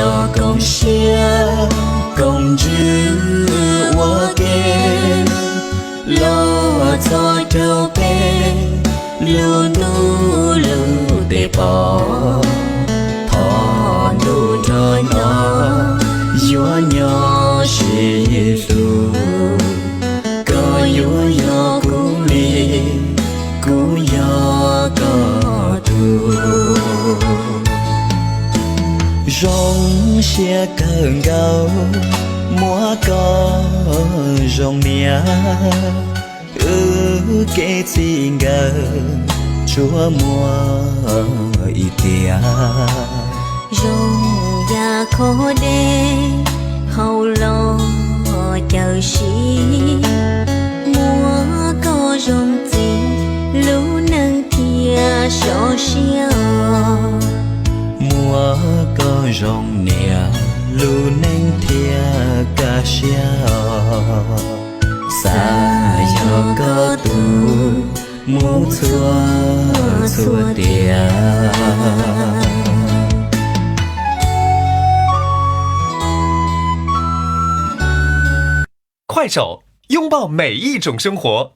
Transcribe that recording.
Koj koom siab koom ntsws ua ke los txog rau peb lub ntuj lub teb pom. Thov ntuj nrog nyob, yuav nyob sim hlub. Koj yuav yog kuv li, kuv yog koj tug. Zoo siab kawg nkaus muaj koj zoo niam, wb kev txij nkawm tsuas muaj ib tiam. Zoo yam qhov dej haus los cawm sim, muaj koj zoo txiv lub neej thiaj sov siab. Muaj koj zoo niam lub neej thiaj kaj siab. Xav yog koj tug mus txhua txhua tiam. 快手，拥抱每一种生活。